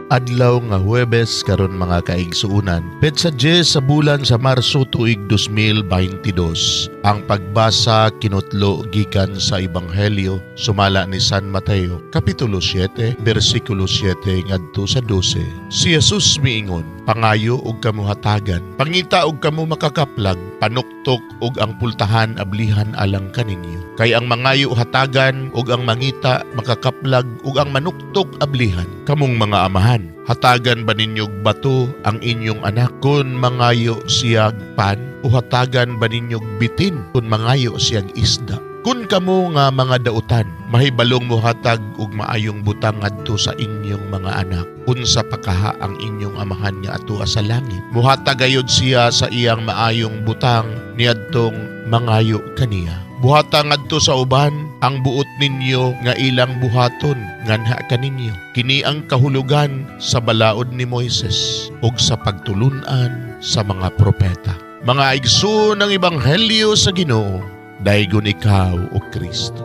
Adlaw nga Huwebes karon, mga kaigsuonan. Petsa 10 sa bulan sa Marso, tuig 2022. Ang pagbasa kinutlo gikan sa Ebanghelyo sumala ni San Mateo, Kapitulo 7, bersikulo 7 ngadto sa 12. Si Jesus miingon, "Pangayo og kamo hatagan, pangita og kamo makakaplag, panuktok og ang pultahan ablihan alang kaninyo. Kay ang mangayo hatagan, ug ang mangita makakaplag, ug ang manuktok ablihan. Kamong mga amahan, hatagan ba ninyog bato ang inyong anak kung mangayo siyag pan, o hatagan ba ninyog bitin kung mangayo siyag isda? Kung kamo nga mga dautan, mahibalong mohatag og maayong butang ngadto sa inyong mga anak, unsa pa kaha ang inyong Amahan nga atua sa langit? Muhatag gayud siya sa iyang maayong butang niadtong mangayo kaniya. Buhata ngadto sa uban ang buot ninyo nga ilang buhaton nganha kaninyo. Kini ang kahulugan sa balaod ni Moises ug sa pagtulun-an sa mga propeta." Mga igsoon, ang ebanghelyo sa Ginoo. Daygon ikaw, O Kristo.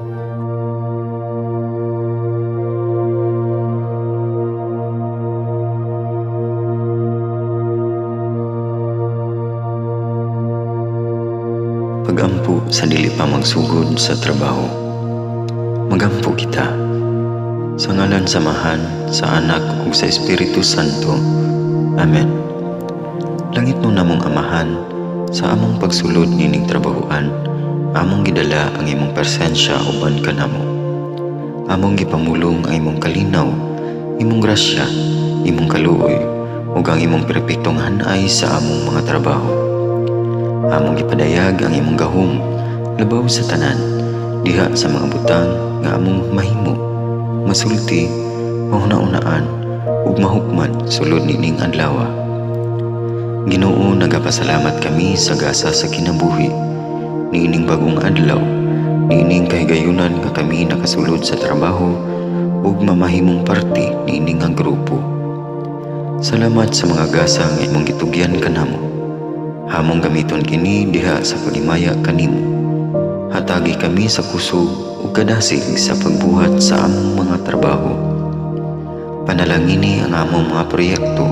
Pagampo sa dili pa magsugod sa trabaho. Magampo kita. Sa ngalan sa Amahan, sa Anak ug sa Espiritu Santo. Amen. Langitnon namong Amahan, sa among pagsulod nining trabahoan, among gidala ang imong presensya uban kanamo. Among gipamulong ang imong kalinaw, imong grasya, imong kaluoy, ug ang imong perpektong hanay sa among mga trabaho. Among gipadayag ang imong gahom labaw sa tanan diha sa mga butang nga among mahimo, masulti, mahuna-unaan ug mahukman sulod nining adlaw. Ginoo, nagapasalamat kami sa gasa sa kinabuhi niining bagong adlaw, niining kahigayunan nga kami nakasulod sa trabaho ug mamahimong parte niini nga grupo. Salamat sa mga gasa nga imong gitugyan kanamo. Among gamiton kini diha sa paghimaya kanimo. Hatagi kami sa kusog ug kadasig sa pagbuhat sa among mga trabaho. Panalangini ang among mga proyekto,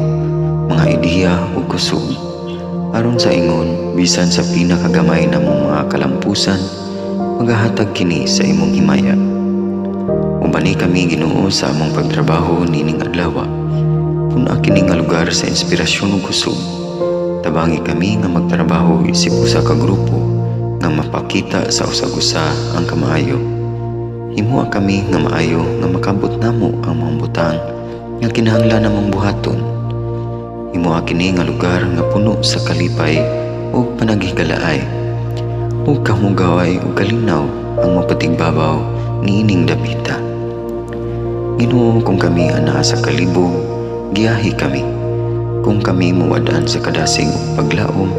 mga ideya ug kusog aron sa ingon bisan sa pinakagamay namong mga kalampusan, magahatag kini sa imong himaya. Ubani kami, Ginoo, sa among pagtrabaho nining adlaw. Pun-a kini nga lugar sa inspirasyon ug kusog. Tabangi kami nga magtrabaho isip usa ka grupo nga mapakita sa usag-usa ang kamaayo. Himoa kami nga maayo nga makabot namo ang mga butang nga kinahanglan namong buhaton. Himoa kini nga lugar nga puno sa kalipay ug panaghigalaay, ug kahugaway ug kalinaw ang mapatigbabaw niining dapita. Ginoo, kung kami anaa sa kalibog, giyahi kami. Kung kami muwad-an sa kadasig ug paglaom,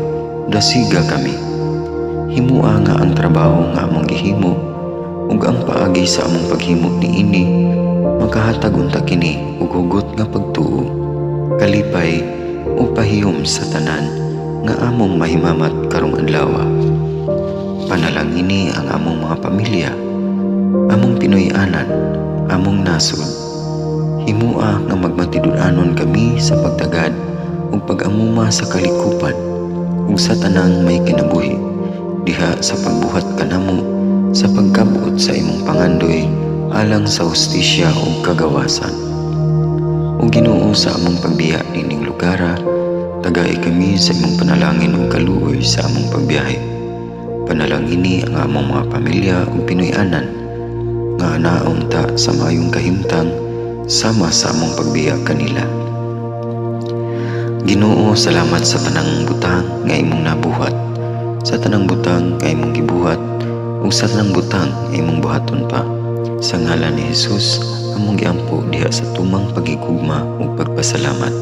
dasiga kami. Himoa nga ang trabaho nga among gihimo ug ang paagi sa among paghimo niini, makahatag unta kini og hugot nga pagtuo, kalipay ug pahiyom sa tanan nga among mahimamat karong adlaw. Panalangini ang among mga pamilya, among Pinoy-anan, among nasod. Himoa nga magmatinud-anon kami sa pagtagad ug pag-amuma sa kalikupan ug sa tanang may kinabuhi diha sa pagbuhat kanamo sa pagkabot sa imong pangandoy alang sa hustisya ug kagawasan. O Ginoo, sa among pagbiya nining lugara, tagai kami sa imong panalangin ug kaluoy sa among pagbiyahe. Panalangini ang among mga pamilya ug Pinoy-anan nga anaon ta sa maayong kahimtang sama sa among pagbiya kanila. Ginoo, salamat sa tanang butang nga imong nabuhat, sa tanang butang nga imong gibuhat, ug sa tanang butang nga imong buhaton pa. Sa ngalan ni Jesus, among giampo diha sa tumang pagigugma ug pagpasalamat.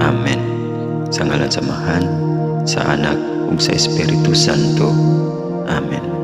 Amen. Sa ngalan sa Amahan, sa Anak ug sa Espiritu Santo. Amen.